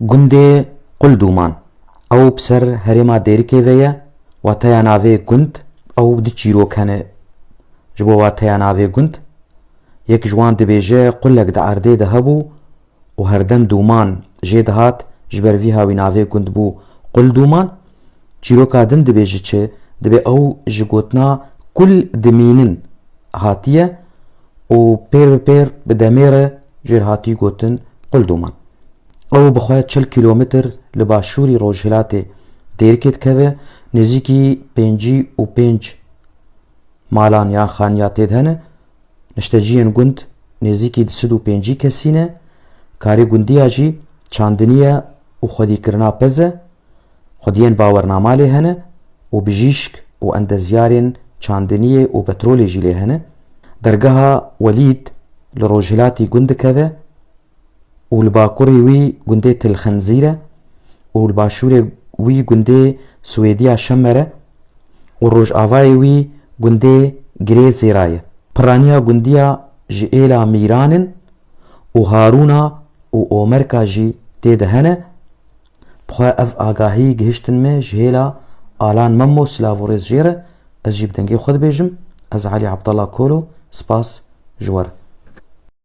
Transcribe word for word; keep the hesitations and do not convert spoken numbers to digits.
Gundê Quldûman. Ew bi ser herêma Dêrikê ve ye. Wateya navê gund, ew du çîrok hene ji bo wateya navê gund. Yek ji wan dibêje qulek di erdê de hebû û herdem dûman jê dihat, ji ber vî hawî navê gund bû Quldûman. Çîroka din dibêje çi? Dibê ew ji gotina kul dimînin hatiye û pêr bi pêr bi demê re jêr hatî gotin Quldûman. Ew bi xwe çil kîlometr li başûrî rojhilatê Dêrikê dikeve, nêzîkî pêncî û pênc malan yan xaniya tê de hene. Nişteciyên gund nêzîkî du sed û pêncî kesî ne. Karê gundiya jî çandiniye û xwedîkirina pez e. Xwediyên bawernama lê hene û bijîşk û endezyarên çandiniyê û petrolê jî lê hene. Dergeha Welîd li rojhilatî gund dikeve û li bakurê wî gundê Til Xenzîr e û li başûrê wî gundê Swêdiya Şemer e û rojavayê wî gundê Girê Zêra ye. Piraniya gundiya ji êla Mîran in û Harûna û Omerka jî tê de hene. Bi xwe ev agahî gihiştin me ji hêla Alan Memo, silav û rêz jê re. Ez jî bi dengê xwe dibêjim, ez Elî Abdallah Kolo, spas ji we re.